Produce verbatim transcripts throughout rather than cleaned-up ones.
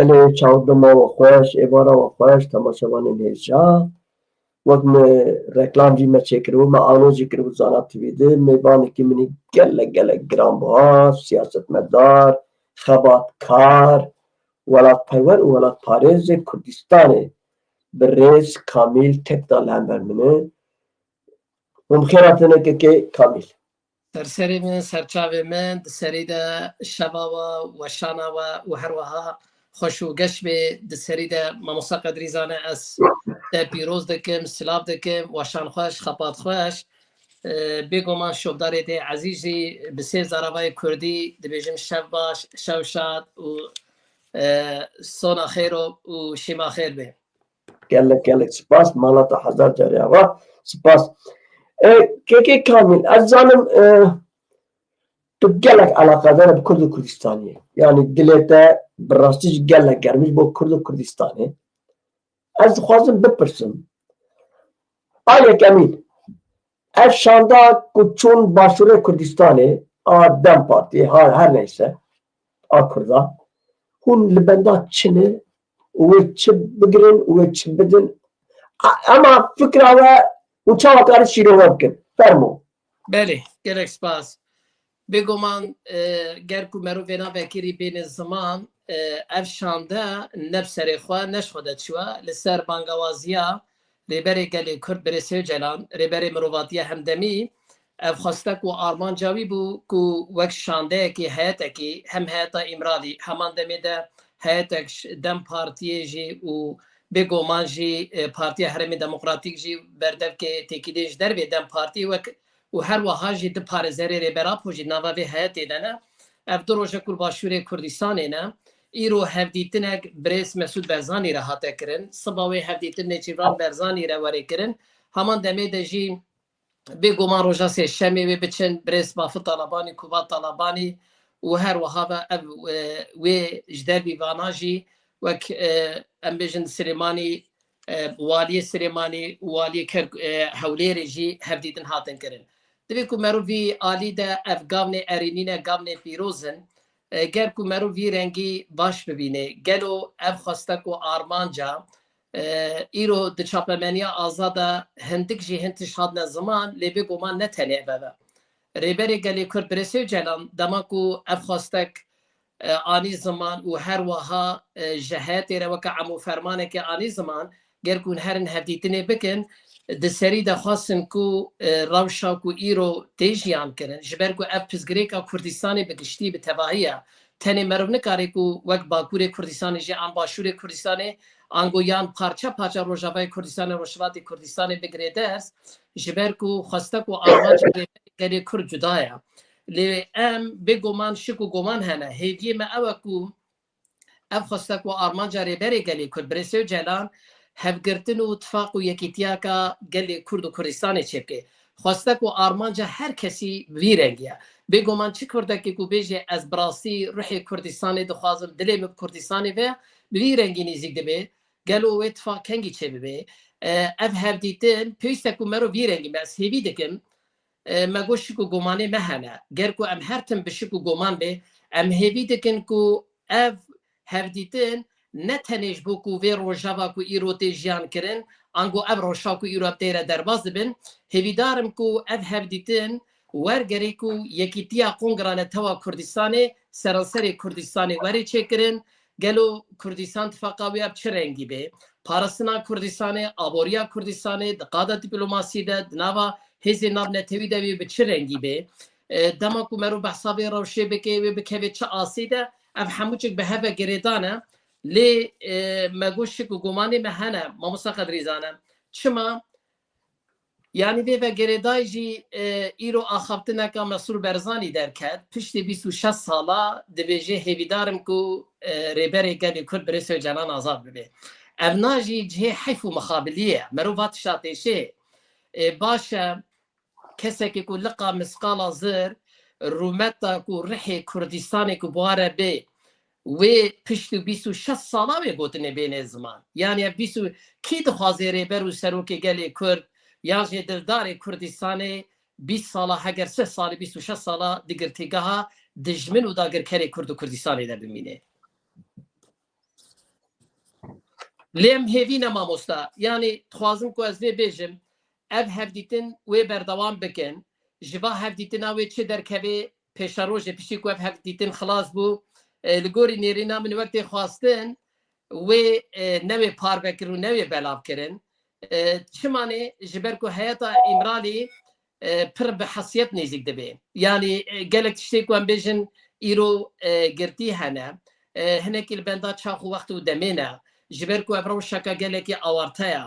Lê çaw dema we xweş, êvara we xweş, temaşevanên hêja. Wek me reklam jî me çêkiribû, me anons jî kiribû Zana T V de. Mêvanekî min î gelek, gelek giranbuha, siyasetmedar, xebatkar, welatperwer û welatparêzê Kurdistanê, birêz Kamîl Tekdal li hember min e. Hûn bi xêr hatine kekê Kamîl. Serserê min, serçavê min, di serî de şeva we, weşana we û her wiha xweş û geş bê. Di serî de Mamosta Qedrî Zane ez te pîroz dikim, silav dikim, weşan xweş, xepat xweş. E, bêguman şopdarê te ezîz jî bi sê zaravayê kurdî dibêjim şev baş, şev şad û, e, sona xêro û şîma xêr bê. Gelek gelek spas. Mala te hezar carî ava. Spas. E, Kekê Kamîl, ez zanim, e, tu gelek eleqedar bi Kurd û Kurdistanê. Yanî dilê te bi rastî jî gelek germ e ji bo Kurd û Kurdistanê. Ez dixwazim bipirsim. A yekemîn, ev şanda ku çûn Başûrê Kurdistanê, a DEM Partiyê, ha, her neyse, a Kurda, hûn li benda çi ne û wê çi bigirin û wê çi bidin? A, ema fikra we hûn çawa karin şîrove bikin? Fermo. Belê, gelek spas. Bêguman, e, ger ku merov vêna vekirî bêne ziman, e, ev şande ne bi serê xwe, ne ji xwe de çûye. Li ser bangawaziya Rêberê Gelê Kurd Birêz Ocalan, Rêberê Mirovatiya Hemdemî, ev xwestek û armanca wî bû ku wek şandeyekî, heyetekî, hem heyeta Îmralî, heman demê de heyetek ji DEM Partiyê jî û bêguman jî, e, Partiya Herêmê Demokratîk jî berdevkê têkiliyê ji dervê DEM Partiyê wek û her wiha jî du parêzerê Rêber Apo jî nava vê heyetê de ne. Ev du roj e ku li Başûrê Kurdistanê ne. Îro hevdîtinek birêz Mesûd Barzanî re hate kirin. Siba wê hevdîtin Nêçîrvan Barzanî re were kirin. Heman demê de jî bêguman roja sêşemê wê biçin birêz Bafil Talabanî, Kubat Talabanî û her wiha ve ev, e, wê ji dervî vana jî wek, e, em bêjin Silêmanî, e, waliyê Silêmanî û waliyê Kerk-, e, Hewlêrê jî hevdîtin hatin kirin. Divê ku merov vî alî de ev gavnê erênî ne, gavnê pîroz in. E, ger ku merov vî rengî baş bibîne, gelo ev xwestek û armanca, e, îro di çapemeniya azad de hindik jî hin tişt hatine ziman, lê bêguman ne tenê ev e. Rêberê Gelê Kurd Birêz Ocalan dema ku ev xwestek, e, anî ziman û her wiha, e, ji heyetê re weke emûfermanekê anî ziman, ger ku hûn herin hevdîtinê bikin, di serî de xwestin ku, e, rewşa ku îro tê jiyan kirin, ji ber ku ev pirsgirêka Kurdistanê bi giştî, bi tevahî ye, tenê meriv nikare ku wek Bakurê Kurdistanê jî an Başûrê Kurdistanê, ango yan parça parça Rojavayê Kurdistanê, Rojhilatê Kurdistanê bigire dest, ji ber ku xwestek û armanca Rêberê Gelê Kurd cuda ye. Lê em bêguman şik û guman hene. Hêviyê me ew e ku ev xwestek û armanca Rêberê Gelê Kurd Birêz Ocalan hevgirtin û tifaq û yekîtiyaka gelê Kurd û Kurdistanê çêbike. Xwestek û armanca her kesî vî rengî ye. Bêguman çi Kurdekî ku bêje ez bi rastî ruhê Kurdistanê dixwazim, dilê min bi Kurdistanê ve, bi vî rengî nêzîk dibe. Gelo wê tifaq kengî çêbibe? E, ev hevdîtin pêwîst e ku mero vî rengî be. Ez hêvî dikim, e, me got şik û gumanê me hene. Ger ku em her tim bi şik û guman be, em hêvî dikin ku ev hevdîtin ne tenê ji bo ku vê rojeva ku îro tê jiyan kirin, ango ev rewşa ku îro em tê re derbas dibin, hêvîdar im ku ev hevdîtin wergerê ku yekîtiya Kongra Netewa Kurdistanê seranserê Kurdistanê were çêkirin, gelo Kurdistan tifaqa wê ya bi çi rengî bê? Parastina Kurdistanê, aboriya Kurdistanê di qada diplomasî de, di nava hêzên navnetewî de wê bi çi rengî bê? E, dema ku mero behsa vê rewşê bike, wê bikeve çi asê de, ev hemû çik bi hev ve girêdan e. Lê, e, me got şik û gumanê me hene, mamosta Qedrî Zane. Çima? Yanî vê ve girêdayî jî, e, îro axaftineka Mesrûr Barzanî derket. Piştî bîst û şeş sala dibêje hêvîdar im ku, e, Rêberê Gelê Kurd Birêz Ocalan azad bibe. Ev na jî cihê heyf û mixabiliyê ye. Mero va tişta têşê. E, baş e, kesekî ku liqa misqala zir rûmeta ku rihê Kurdistanê ku bi wa re bê, wê pişt û bîst û şeş sala wê gotinê bêne ziman. Yanî ev bîst û kî dixwaze Rêber û Serokê Gelê Kurd yan jî dildarê Kurdistanê bîst sala, heger sih salî, bîst û şeş sala di girtîgeha dijmin û dagirkerê Kurd û Kurdistanê de bimîne? Lê em hêvî ne mamosta. Yanî dixwazim ku ez vê bêjim, ev hevdîtin wê berdewam bikin. Ji va hevdîtina wê çi derkevê pêşerojê piştî ku ev hevdîtin xilas bû, e, li gorî nêrîna min wek tê xwestin, wê, e, newê parve kirin û newê belav kirin. E, çimanê ji ber ku heyeta Îmralî, e, pir bi hesiyet nêzîk dibe. Yanî, e, gelek tiştê ku em bêjin îro, e, girtî hene. E, hinekî li benda çax û wext û demê ne. Ji ber ku ev rewşeke gelekî awarte ye.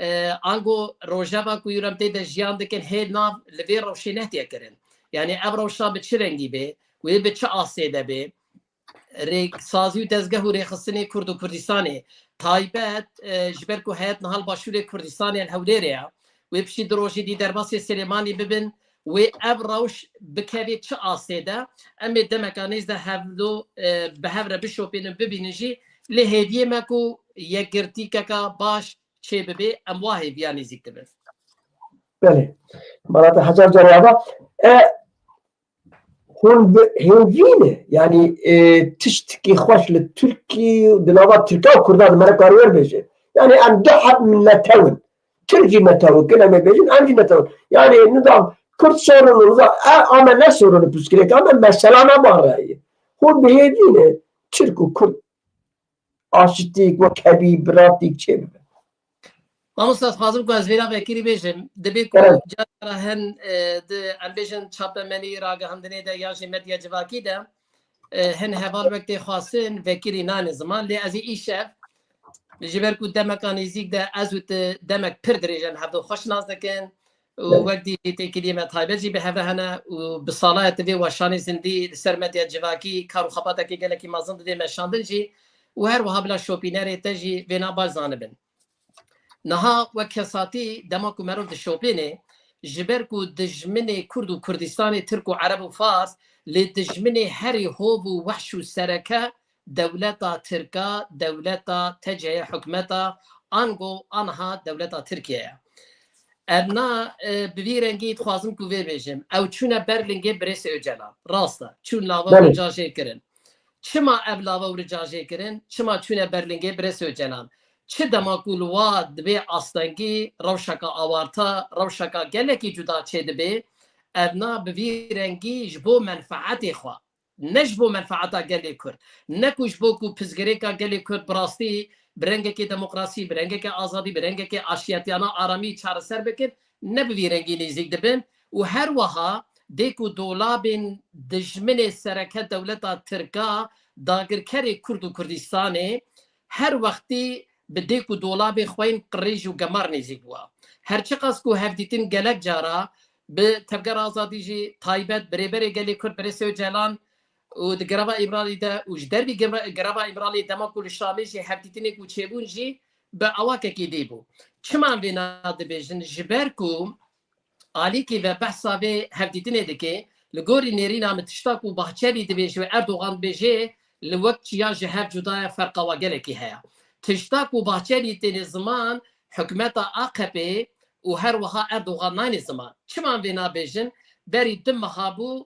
E, ango rojeva ku îro em tê de jiyan dikin hê nav li vê rewşê nehtiye kirin. Yanî ev rewşa bi çi rengî be, wê bi çi asê de be, rêksazî û dezgeh û rêxistinê Kurd û Kurdistanê taybet, e, ji ber ku heyet niha li Başûrê Kurdistanê li Hewlêrê ye, wê piştî du rojî dî derbasê Silêmanî bibin, wê ev rewş bikevê çi astê de, em ê demeka nêz de hevdo, e, bi hev re bişopînin, bibînin jî, lê hêviyê me ku yekgirtîkeka baş çêbibe, em wa hêviya nêzîk dibin. Belê. Mala te hezar car ava. E, hûn bi hêvî ne. Yanî, e, tiştekî xweş li Tirkî, di nava Tirka û Kurdan de me re karî wer bêje. Yanî em du heb netew in. Tirk jî netew in, kin em ê bêjin, em jî netew in. Yanî nizam Kurd sorin û nizam, e, ame ne sorin û pirsgirêk, ame mesela ne barayê. Hûn bi hêvî ne Tirk û Kurd aşitîk, wekhevî, biratîk çêbibe. Mamosta, dixwazim ku ez vêra vekirî bêjim. Dibê ku Evet. cara hin, e, di, em bêjin çapemenî, ragihandinê de yan jî medya civakî de, e, hin heval wek tê xwestin vekirî nane ziman. Lê ez ê îşev, ji ber ku demeka nêzîk de ez û tu demek pir dirêj em hevdo xwe şinas dikin û Evet. wek dî têkiliyê me taybet jî bi hev re hene û bi sala ye tu vê weşanê zindî li ser medya civakî kar û xebatekê gelekî mezin didê meşandin jî û her wiha bila şopînerê te jî vêna baş zanibin. Niha wek kesatî dema ku merov dişopînê, ji ber ku dijminê Kurd û Kurdistanê Tirk û Ereb û Fars, lê dijminê herî hov û wehş û sereke dewleta Tirk a, dewleta T C Y hikûmeta, ango aniha dewleta Tirkiye ye. Evna, e, bi vî rengî dixwazim ku vê bêjim. Ew çûne ber lingê Birêz Ocalan. Rast e. Çûn lava Belê. rica jê kirin. Çima ev lava û rica jê kirin? Çima çûne ber lingê Birêz Ocalan? Çi dema ku li wa dibê astengî rewşeka awarta, rewşeka gelekî cuda çêdibe, evna bi vî rengî ji bo menfaetê xwe, ne ji bo menfaeta gelê Kurd, ne ku ji bo ku pirsgirêka gelê Kurd bi rastî bi rengekê demokrasî, bi rengekê azadî, bi rengekê aşiyetiyana aramî çareser bikin, ne bi vî rengî nêzîk dibin û her wiha dê ku dolabên dijminê sereke dewleta Tirk a, dagirkerê Kurd û Kurdistanê, her wextî bi dêk û dolabê xwe yên qirêj û gemar nêzîk bû. Her çiqas ku hevdîtin gelek cara bi Tevgera Azadî jî taybet bi Rêberê Gelê Kurd Birêz Ocalan û di Greva Îmralî de û ji dervî Greva, Greva Îmralî dema ku li Şamê jî hevdîtinê ku çêbûn jî bi awakekî dî bû. Çima em vêna dibêjin? Ji ber ku alîkî ve behsa vê hevdîtinê dike, li gorî nêrîna min tişta ku Bahçelî dibêje û Erdogan dibêje, li wek çiya ji hev cuda ye, ferqa wa gelekî heye. Tişta ku Bahçelî têne ziman, hikûmeta A K P û her wiha Erdogan nayne ziman. Çima em vê nabêjin? Berî du meha bû,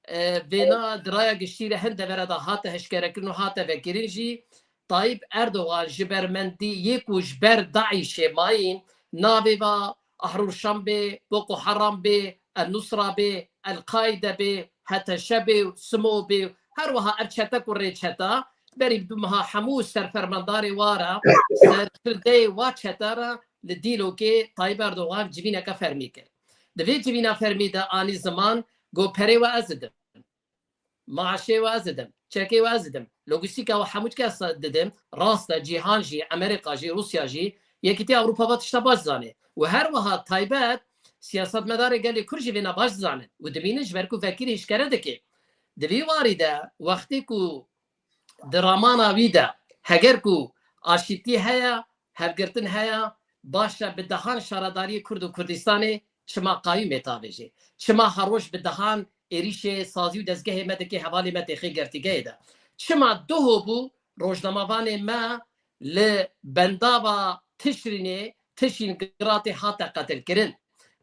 e, vêna di raya giştî re hin devera de hate eşkerekirin û hate vekirin jî, Tayyip Erdogan ji bermendî yê ku ji ber DAIŞê mayîn, navê va Ahrûşan bê, Boko Haram bê, El Nusra bê, El Qaide bê, H T Ş bê, Simo bê, her wiha ev çete ku rê çeta, berî du meha hemû serfermendarê wa re, serkirdeyê wa çete re li Dîlokê Tayyip Erdogan civîneke fermî kir. Di vê civîna fermî de anî ziman, got, perê we ez didim. Maaşê we ez didim. Çekê we ez didim. Logîstîka we hemû kes didim. Rast e, cîhan jî, Amerîka jî, Rûsya jî, Yekîtiya Ewropa ve tişta baş zanê. Û her wiha taybet siyasetmedarê gelê Kurd jî vêna baş dizanin. Û dibînin ji ber ku vekirî eşkere dike. Di vî warî de wextê ku di ramana wî de heger ku aşîtî heye, hevgirtin heye, baş e bi dehan şaredariyê Kurd û Kurdistanê çima qayûmê tavêjê? Çima her roj bi dehan êrîşê sazî û dezgehê me dike, hevalê me tê xê girtîgehê de? Çima duho bû rojnamevanê me li bendava Tişrînê, Tişrîn Giratê hate qetilkirin?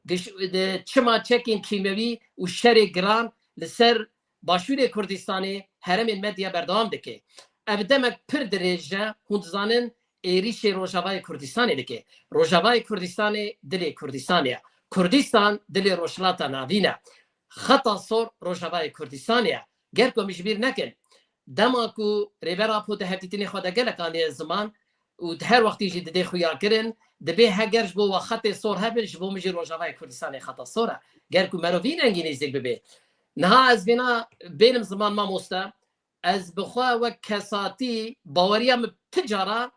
Giş-, de, çima çekên kîmewî û şerê giran li ser Başûrê Kurdistanê herêmên me diye berdewam dike? Ev demek pir dirêj e, hûn dizanin êrîşê Rojavayê Kurdistanê dike. Rojavayê Kurdistanê dilê Kurdistanê ye. Kurdistan dilê Rojhilata Navîn e. Xeta sor Rojavayê Kurdistanê ye. Ger ku em ji bîr nekin, dema ku Rêber Apo di hevdîtinê xwe de gelek aniye ziman û di her wextî jî didê xuyakirin, dibê heger ji bo we xetê sor hebin, ji bo min jî Rojavayê Kurdistanê xeta sor e. Ger ku mero vî rengî nêzîk bibe. Niha ez vêna bênim ziman mamoste, ez bi xwe wek kesatî baweriya min ti cara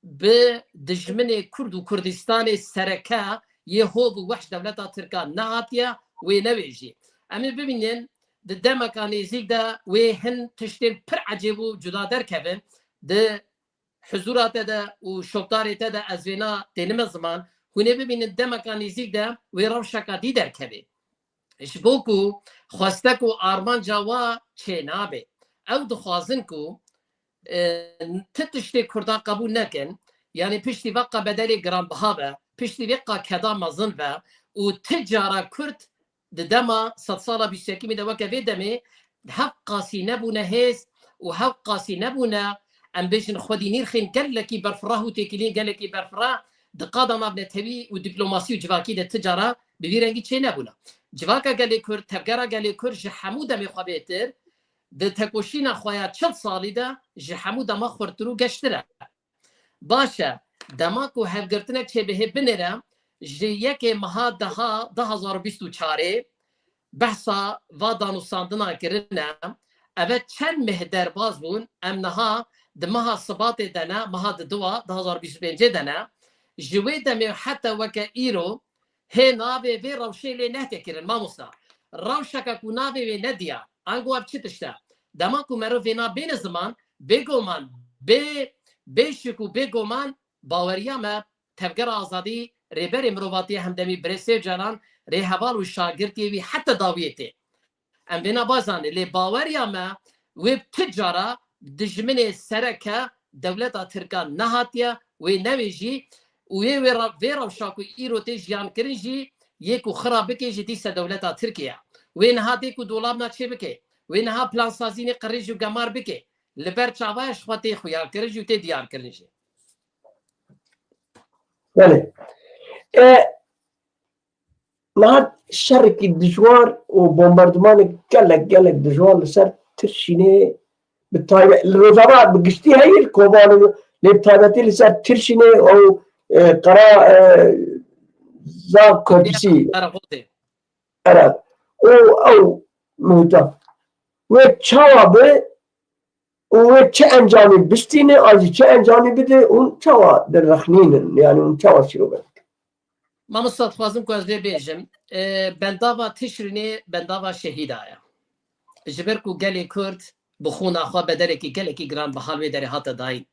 bi dijminê Kurd û Kurdistanê sereke yê hov û wehş dewleta Tirka nehatiye, wê newê jî. Em ê bibînin di demeka nêzîk de wê hin tiştên pir ecêb û cuda derkevin. Di huzûra te de û şopdarê te de ez vêna tênime ziman, hûn ê bibînin demeka nêzîk de wê rewşeka dî derkevê. Ji bo ku xwestek û armanca wa çênabe. Ew dixwazin ku, e, ti tiştê Kurda qebûl nekin, yanî piştî veqa bedelê giranbiha be, piştî veqa keda mezin be û ti cara Kurd di dema sedsala bîst û yekemî de weke vê demê hevqasî nebûne hêz û hevqasî nebûne, em bêjin xwedî nîrxên gelekî berfireh û têkiliyên gelekî berfireh di qada navnetewî û dîplomasî û civakî de ti cara bi vî rengî çênebûne. Civaka gelê Kurd, tevgera gelê Kurd ji hemû demê xwe bêtir, di tekoşîna xwe ya çil salî de ji hemû dema xurtir û geştir e. Baş e, dema ku hevgirtinek çêbihê binêre, ji yekê meha deha du hazar û bîst û çarê behsa va danûstandina kirine, eve çend meh derbas bûn, em niha di meha Sibatê de ne, meha diduwa du hazar bîst û pêncê de ne, ji wê demê heta weke îro hê navê vê rewşê lê nehte kirin, mamosta. Rewşeke ku navê wê ne diyar, ango ev çi tişt e? Dema ku meriv vêna bêne ziman, bêgoman, bê, bê şik û bêgoman baweriya me, Tevgera Azadî, Rêberê Mirovatiya Hemdemî Birêz Sêv Canan, rêheval û şagirtiyê wî heta dawiyê tê. Em vêna bazane, lê baweriya me wê bi ti cara dijminê sereke dewleta Tirkan nehatiye, wê newê jî û yê wê re-, vê rewşa ku îro tê jiyan kirin jî yê ku xira bike jî dîse dewleta Tirkiye. Wê niha dê ku dolabna çê bike, wê niha plansazînê qirêj û gemar bike, li ber çava ye ji xwe tê xuya kirin jî û tê diyar kirin jî. Belê. E, niha şerekî dijwar û bombardimanek gelek, gelek dijwar li ser Tirşînê bi taybet, li Rojava bi giştî heye, li Kobanê, lê bi taybetî li ser Tirşînê û, e, qera, e, Zak Kurdisî. Qereqozê. Evet. Û ew muhîta. Wê çawa be û wê çi encamî bistîne, an jî çi encamî bide û çawa direxnînin, yani hûn çawa şîrove dikin? Mamosta, dixwazim ku ez vê bêjim, e, bendava Tişrînê bendava şehîda ye. Ji ber ku gelê Kurd bi xûna xwe bedelekî gelekî giran bi hal wê derê hate dayîn.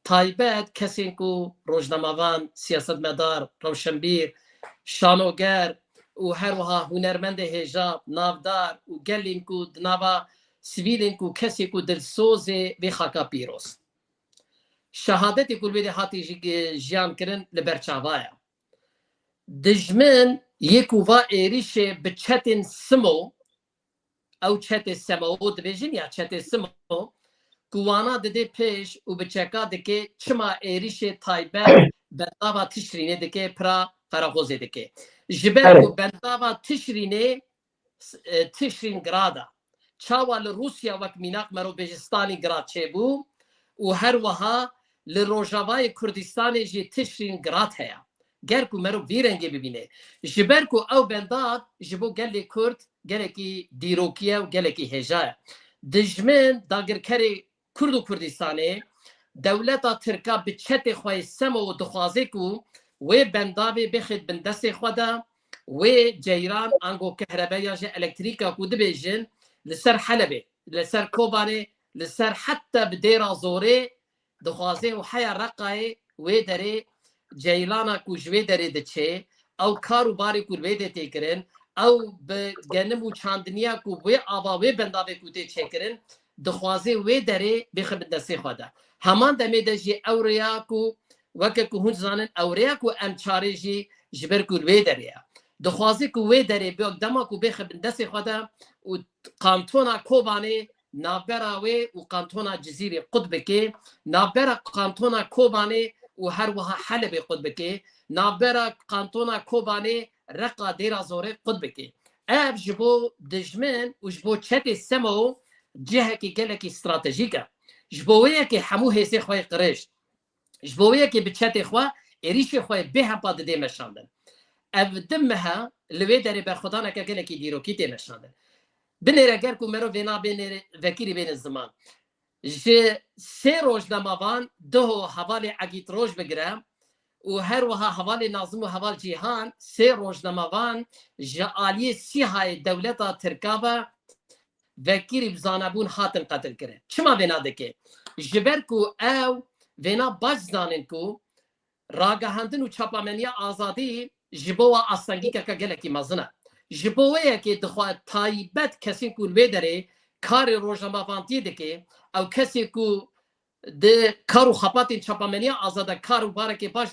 Taybet kesên ku rojnamevan, siyasetmedar, rewşenbîr, şanoger û her wiha hunermendê hêja, navdar û gelên ku di nava sivîlên ku kesê ku dilsozê vê xaka pîroz. Şehadetê ku li wê de hatî jî, jiyan kirin li ber çava ye. Dijmin yê ku va êrîşê bi çetên Simo, ew çetê Semo dibêjin ya çetê Simo, ku wana didê pêş û bi çeka dike çima êrîşê taybet bendava Tişrînê dike, pira Qereqozê dike. Ji ber Evet. ku bendava Tişrînê, e, Tişrîn Grad e. Çawa li Rûsya wek mînak mero bêje Stalingrad çêbû û her wiha li Rojavayê Kurdistanê jî Tişrîn Grad heye. Ger ku mero vî rengê bibîne. Ji ber ku ew bendav ji bo gelê Kurd gelekî dîrokî ye û gelekî hêja ye. Dijmin dagirkerê Kurd û Kurdistanê, dewleta Tirka bi çetê xwe yê Semo dixwaze ku wê bendavê bixit bin destê xwe de, wê ceyran ango kehrebe ya jî elektrîka ku dibêjin li ser Helebê, li ser Kobanê, li ser heta bi Dêra Zorê dixwaze û heya Reqayê wê derê ceylana ku ji wê derê diçe, ew kar û barê ku li wê de tê kirin, ew bi genim û çandiniya ku wê ava wê bendavê ku tê çêkirin, dixwaze wê derê bêxe bin destê xwe de. Heman demê de jî ew rêya ku, weke ku hûn zanin, ew rêya ku em çarê jî ji ber ku li wê derê ye. Dixwaze ku wê derê bi dema ku bêxe bin destê xwe de û kantona Kobanê navbera wê û kantona Cizîrê qut bike, navbera kantona Kobanê û her wiha Helebê qut bike, navbera kantona Kobanê, Reqa, Dêra Zorê qut bike. Ev ji bo dijmin û ji bo çetê Semo cihekî gelekî stratejîk e. Ji bo wê yekê hemû hêzê xwe yê qirêj, ji bo wê yekê bi çetê xwe êrîşê xwe yê bêhempa didê meşandin. Ev di mehe li wê derê berxwedaneke gelekî dîrokî tê meşandin. Binêre ger ku mero vêna bênê vekirî bêne ziman. Ji sê rojnamevan, Duho, Hevalê Egît Roj bigire û her wiha Hevalê Nazim û Heval Cîhan, sê rojnamevan ji aliyê sîhayê dewleta Tirka ve vekirî bi zanebûn hatin qetilkirin. Çima vêna dike? Ji ber ku ew vêna baş zanin ku ragihandin û çapameniya azadî ji bo we astengîkeke gelekî mezin e. Ji bo wê yekê dixwe taybet kesên ku li wê derê karê rojnamevantiyê dike, ew kesê ku di kar û xebatên çapameniya azad de kar û barekê baş